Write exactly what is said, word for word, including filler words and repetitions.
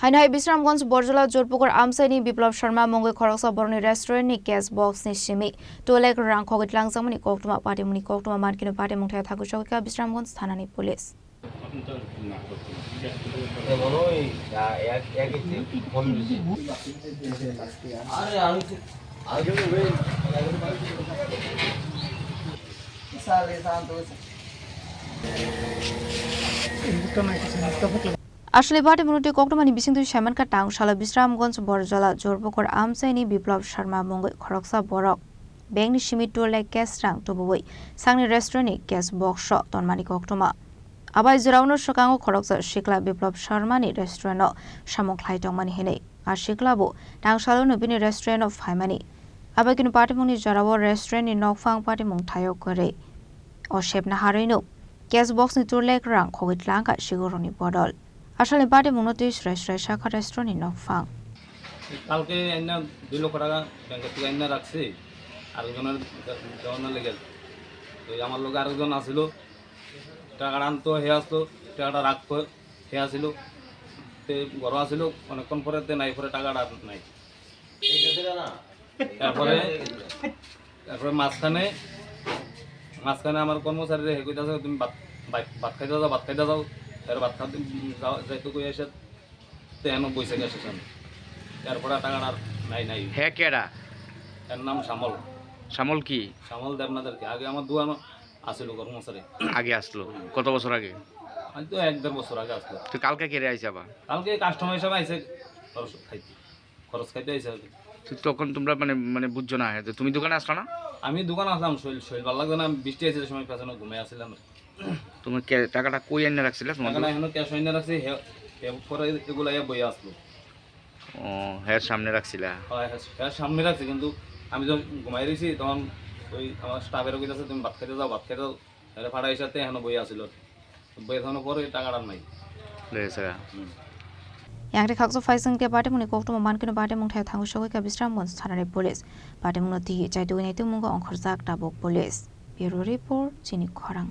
Haino hai Bisramganj Borjola Jorpukur amchaini Biplab Sharma mungwi khoroksa borokni restaurant ni cash box ni simi two lakh rang khogwi tlangjakmani koktwma. Patimungni koktwma mankino patimung thaya thangwi sogwikha Bisramganj thanani police. Aswlani patimungno twi koktwmani bisingtwi saimankha, tangsalo Bisramganj Borjola Jorpukur amchaini Biplab Sharma mungwi khoroksa borok bank ni simi two lakh cash rang tubuwi sakni restaurant ni cash box o tonmani koktwma. Abai jorao no swkango khoroksa sikla Biplab Sharma ni restaurant o samung khlai tongmani hinwi. A sikla bo tangsalo no bini restaurant o phaimani. Abai kunu patimungni jorao restaurant ni nokphang patimung thaio kwrwi. O sepna harwi no cash box ni two lakh rang khogwi tlangkha siguroni bodol. Aswlani patimungno twi srai srai sakha restaurant ni nokphang. কালকে এনে দুই লক্ষ টাকা ব্যাংকের থেকে এনে রাখছি, আরেকজনের দে-, দেওয়ানোর লেগে। তো এই আমার লগে আরেকজন আছিল, টাকাটা আনতো হে আসলো, টাকাটা রাখতো হে আসিল, তে ঘর আসিল, অনেকক্ষণ পরে তে নাই, পরে টাকাটা আর নাই। তারপরে, তারপরে মাঝখানে, মাঝখানে আমার কর্মচারীরা হে কইতাছে, "তুমি ভাত, ভাত, ভাত খাইতে যাও, ভাত খাইতে যাও।" এর ভাত খাইতে, উম, যাও, যাইতে কই এসে তে এনো বইছে গেছে সামনে। এরপরে আর টাকাটা আর নাই, নাই। হে কেডা? এর নাম শ্যামল। শ্যামল কি? শ্যামল দেবনাথ আর কি। আগে আমার দোকানও আসিল কর্মচারী। আগে আসলো? হুম। কত বছর আগে? আমি তো এক দেড় বছর আগে আসলো। তো কালকে কেডা আইছে আবার? কালকে কাস্টমার হিসাবে আইছে খরচ খাইতে। খরচ খাইতে আইছে আর কি। তো তখন তোমরা মানে, মানে বুঝছো না, হ্যাঁ, তো তুমি দোকানে আসলা না? আমি দোকানে আসলাম, শরীর, শরীর ভালো লাগছে না, বৃষ্টি আইছে, সময় পেছনে ঘুমিয়ে আসছিলাম। তুমি কে-, টাকাটা কই আইনা রাখছিলে তোমার টাকাটা দোকানে? এখনো ক্যাশ আইনা রাখছি, হে, হে পরে এগুলা ইয়া বইয়া আসলো। ও, হের সামনে রাখছিলা? হ্যাঁ, হ্যাঁ, হ্যাঁ, সামনে রাখছি, কিন্তু আমি যখন ঘুমাই রয়েছি, তখন ওই আমার স্টাফের কইতাছে, "তুমি ভাত খাইতে যাও, ভাত খাইতে যাও।" তাহলে ফাটা হিসাবে এখনো বইয়া আসিল। বইয়া থাকানোর পরে টাকাটা নাই। লয়ে গেছে গা। হুম। Yang rikha kso phaising te patimungni koktwma mankino patimung thaya thangwi sogwikha Bisramganj thanani police. Patimungno twi chaitugwi naitukmungo ongkhorjak tabuk police. Bureau report, chini khorang.